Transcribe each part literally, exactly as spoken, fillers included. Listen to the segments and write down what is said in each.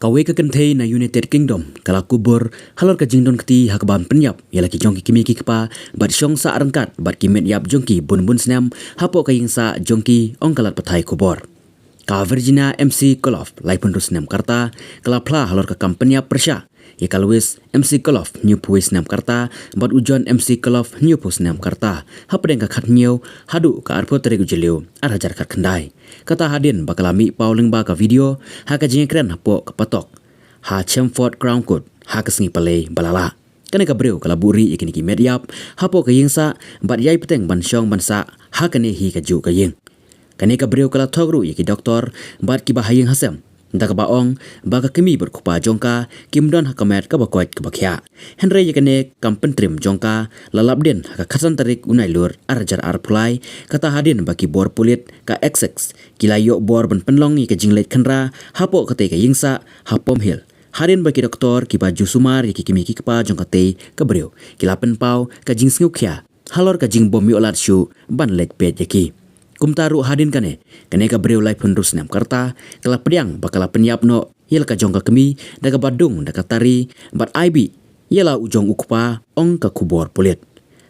Kawei ka kynthei na United Kingdom ka la kubur halor ka jingdon kti ha kaban pynïap ïa la ki jong ki kmie ki kpa bad shong sah ryngkat bad ki met ïap jong ki bun bun snem hapoh ka ïing sah jong ki, ong ka lad pathai khubor. Ka Virginia M C Koloff, laiphew hynriew snem ka rta, ka la phla halor ka kam pynïap pyrshah ïa ka Louis M C Koloff, hynñiewphew snem ka rta, bad u John M C Koloff, hynñiewphew snem ka rta, hapdeng ka khathynñiew haduh ka arphew tarik u Jylliew arhajar khatkhyndai. Kata hadien ba ka la mih paw lyngba ka video ha ka jingïakren hapoh ka patok ha Chelmsford Crown Court ha ka sngi Palei ba la lah. Kane ka briew ka la buhrieh ïa kine ki met ïap hapoh ka ïing sah bad ïai bteng ban shong ban sah ha kane hi kajuh ka ïing. Kane ka briew ka la thok ruh ïa ki doktor bad kiba ha ïing ha sem, da kaba ong ba ka kmie bad kpa jong ka kim don ha ka met kaba koit kaba khiah. Hynrei ïa kane ka kam pyntriem jong ka la lap dien ha ka khatsan tarik u Nailur arhajar arphew lai, kata hadien ba ki bor pulit ka Essex ki la ïoh bor ban pynlong ïa ka jingleit khynra hapoh katei ka ïing sah ha Palm Hill, hadien ba ki doktor kiba ju sumar ïa ki kmie ki kpa jong katei ka briew ki la pynpaw ka jingsngewkhia halor ka jingbym ïoh lad shuh ban leit peit ïa ki. Kumta ruh hadien kane, kane ka briew laiphew hynriew snem ka rta ka la pdiang ba ka la pynïap noh ïa la ka jong ka kmie da kaba dung da ka tari bad ai bih ïa la u jong u kpa, ong ka khubor pulit.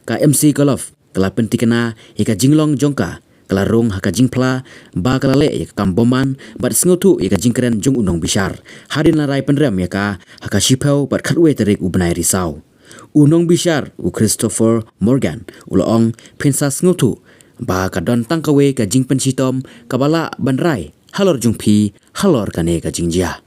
Ka M C Koloff ka la pyntikna ïa ka jinglong jong ka, ka la rung ha ka jingphla ba ka la leh ïa ka kam bymman bad sngewthuh ïa ka jingkren jong u nongbishar hadien la rai pynrem ïa ka ha ka shiphew bad khatwei tarik u bnai Risaw. U nongbishar u Christopher Morgan u la ong, phin sa sngewthuh ba ka don tang kawei ka jingpynshitom kaba lah ban rai halor jong phi halor kane ka jingjia.